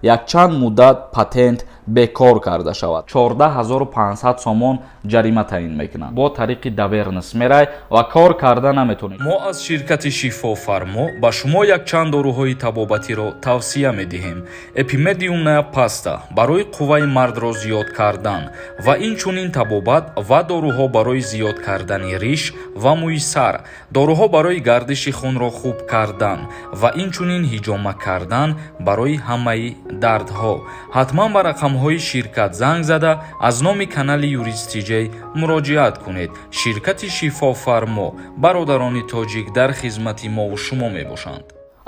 Якчанд муддат патент бекор карда шавад, 14 500 сомон ҷарима таъин мекунанд. Бо тариқи доверенность мерай ва кор карда наметонӣ. Мо аз ширкати Шифофармо ба шумо якчанд доруҳои табобатиро тавсия медиҳем: эпимедиумная паста барои қувваи мардро зиёд кардан ва инчунин табобат ва доруҳо барои зиёд кардани риш ва мӯи сар, доруҳо барои гардиши хунро хуб кардан ва инчунин ҳиҷома кардан барои ҳамаи дардҳо. Ҳатман ба рақамҳои ширкат занг зада, аз номи канали Юрист Тиҷей муроҷиат кунед. Ширкати Шифофармо, бародарони тоҷик дар хизмати мову шумо мебошанд.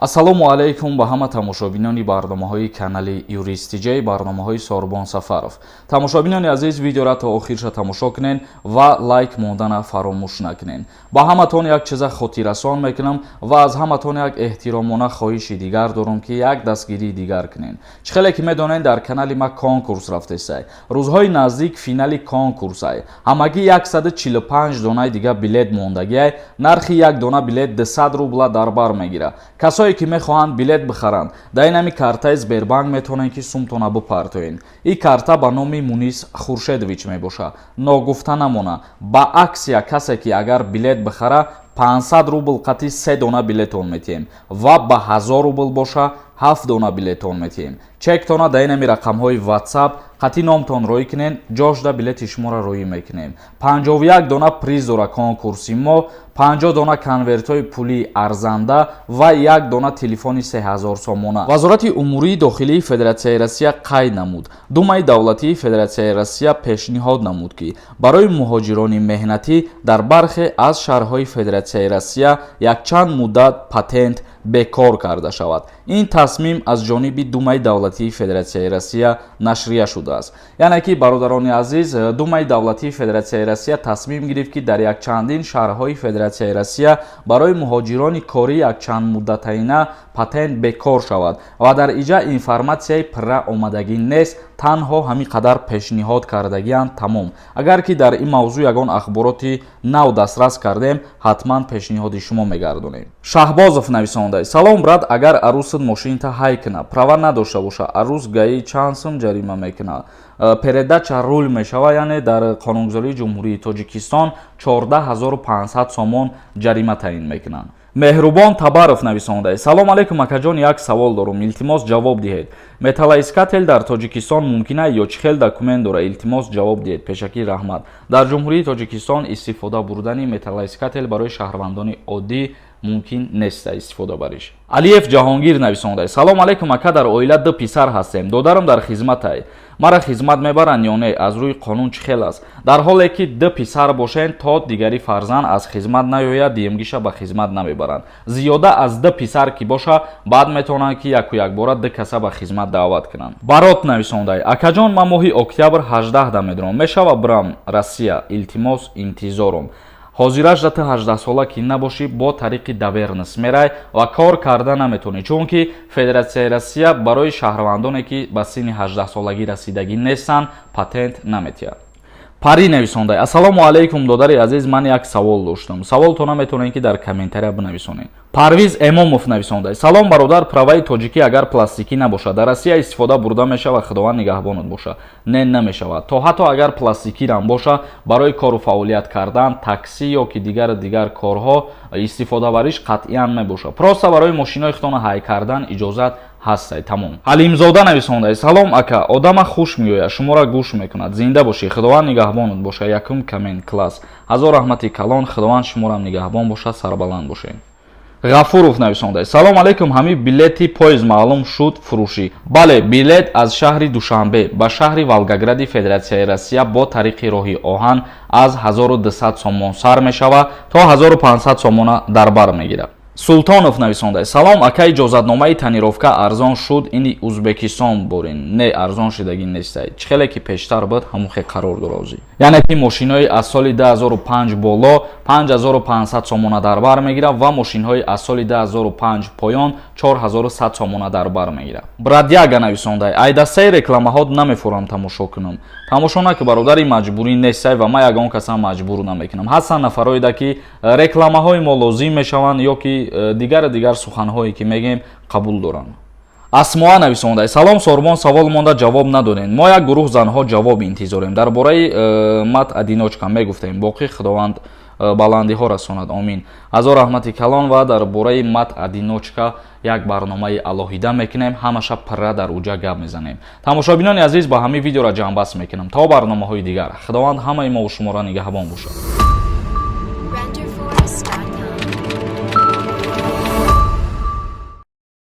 Ассалому алайкум ба ҳама тамошобинони барномаҳои канали Юрист Тиҷей, барномаҳои Сорбон Сафаров. Тамошобинони азиз, видеора то охирша тамошо кунен ва лайк мондана фаромӯш накунен. Ба ҳаматон як чиза хотиррасон мекунам ва аз ҳаматон як эҳтиромона хоҳиши дигар дорам, ки як дастгирии дигар кунен. Чӣ хеле ки медонед, дар канали ма конкурс рафтесай. Рӯзҳои наздик финали конкурсай. Ҳамагӣ 145 донаи дига билет мондагиай. Нархи як дона билет 200 рубла дар бар мегирад. Касое ки мехоҳанд билет бихаранд, дар ин ҳами картаи Сбербанк метавонед, ки сумтона бипартоед. Ин карта ба номи Мунис Хуршедович мебошад. Ногуфта намона, ба аксия касе ки агар билет бихара, 500 рубл қати се дона билетон метиҳем ва ба 1000 рубл боша, ҳафт дона билетон метиҳем. Чектона дар ин ҳами рақамҳои WhatsApp қати номтон роӣ кунен, ҷошда билети шуморо роӣ мекунем. 51 дона приз дора конкурси мо: 50 дона конвертҳои пулии арзанда ва як дона телефони 3000 сомона. Вазорати умурии дохилии Федератсияи Россия қайд намуд: Думаи давлатии Федератсияи Россия пешниҳод намуд, ки барои муҳоҷирони меҳнатӣ дар бархе аз шаҳрҳои Федератсияи Россия якчанд муддат патент бекор карда шавад. Ин тасмим аз ҷониби Думаи давлатии Федератсияи Россия нашрия шудааст. Яъне ки, бародарони азиз, Думаи давлатии Федератсияи Россия тасмим гирифт, ки дар якчандин шаҳрҳои Федератсияи Россия барои муҳоҷирони корӣ якчанд муддатаина патент бекор шавад ва дар иҷа информатсияи пурра омадагӣ нест, танҳо ҳамин қадар пешниҳод кардагианд, тамом. Агар ки дар ин мавзӯъ ягон ахбороти нав дастрас кардем, ҳатман пешниҳоди шумо мегардонем. Шаҳбозов нависонда: «Салом, брат. Агар арӯсат мошинта ҳай куна, права надошта боша, арӯс ГАИ чанд сум ҷарима мекунад?» Передача руль мешава, яъне дар қонунгузории Ҷумҳурии Тоҷикистон 14 500 сомон ҷарима таъин мекунанд. Меҳрубон Табаров нависонда: «Салом алейкум, акаҷон. Як савол дорум, илтимос, ҷавоб диҳед. Металлоискатель дар Тоҷикистон мумкин ё чӣ хел документ дора? Илтимос, ҷавоб диҳед. Пешакӣ раҳмат». Дар Ҷумҳурии Тоҷикистон истифода бурдани металлоискатель барои шаҳрвандони оддӣ мумкин нест истифода бариш. Алиев Ҷаҳонгир нависонда: «Салом алейкум, ака. Дар оила ду писар ҳастем. Додарам дар хизматай. Мара хизмат мебаранд ё не? Аз рӯи қонун чӣ хел аст?» Дар ҳоле ки ду писар бошен, то дигари фарзанд аз хизмат наёяд, дуюмгиша ба хизмат намебаранд. Зиёда аз ду писар ки боша, баъд метавонанд, ки яку якбора ду каса ба хизмат даъват кунанд. Барот нависондай: «Акаҷон, ман моҳи октябр 18 да медурам. Мешава бирам Россия? Илтимос, интизорум». Ҳозираш ту 18сола ки набошӣ, бо тариқи доверенность мерай ва кор карда наметавонӣ, чунки Федератсияи Россия барои шаҳрвандоне, ки ба синни 18солагӣ расидагӣ нестанд, патент наметиҳад. Парӣ нависонда: «Ассалому алайкум, додари азиз. Ман як савол доштам». Саволтона метавонед, ки дар комментария бинависонед. Парвиз Эмомов нависонда: «Салом, бародар. Праваи тоҷикӣ агар пластикӣ набошад, дар Россия истифода бурда мешавад? Худованд нигаҳбонат боша». Не, намешавад. То ҳатто агар пластикирам боша, барои кору фаъолият кардан, таксӣ ё ки дигару дигар корҳо истифодабариш қатъиян мебошад. Просто барои мошинои худтона ҳай кардан иҷозат ҳастай, тамом. Ҳалимзода нависонда: «Салом, ака. Одама хуш меояд, шуморо гӯш мекунад. Зинда бошӣ, Худованд нигаҳбонат боша. Якум коммент, класс. Ҳазор раҳмати калон, Худованд шуморам нигаҳбон бошад, сарбаланд бошед». Ғафуров нависонда: «Салом алейкум. Ҳамин билети поезд маълум шуд фурӯшӣ?» Бале, билет аз шаҳри Душанбе ба шаҳри Волгогради Федератсияи Россия бо тариқи роҳи оҳан аз 1200 сомон сар мешавад, то 1500 сомона дар бар мегирад. Султонов нависонда: «Салом, ака. Иҷозатномаи тонировка арзон шуд? Ини Узбекистон борин?» Не, арзон шудагӣ нестай. Чӣ хеле ки пештар буд, ҳамон хел қарор дора. Яъне ки мошинҳои аз соли 2005 боло 5500 сомона дар бар мегирад ва мошинҳои аз соли 2005 поён 4100 сомона дар бар мегирад. Брадяга нависонда: «Ай дастаи рекламаҳо намефурам тамошо кунам». Тамошо наки, бародари, маҷбурӣ нестай ва ман ягон касам маҷбур намекунам. Ҳастанд нафароеда, ки рекламаҳои мо лозим мешаванд ё ки дигару дигар суханҳое ки мегӯем, қабул доранд. Асмоа нависонда: «Салом, Сорбон, савол монда, ҷавоб надодем. Мо як гурӯҳ занҳо ҷавоб интизорем. Дар бораи мать одиночка мегуфтем. Боқӣ Худованд баландиҳо расонад, омин». Ҳазор раҳмати калон. Ва дар бораи мать одиночка як барномаи алоҳида мекунем, ҳамаша пурра дар уҷа гап мезанем. Тамошобинони азиз, ба ҳамин видеоро ҷамъбаст мекунам. То барномаҳои дигар Худованд ҳамаи мову шуморо нигаҳбон бошад.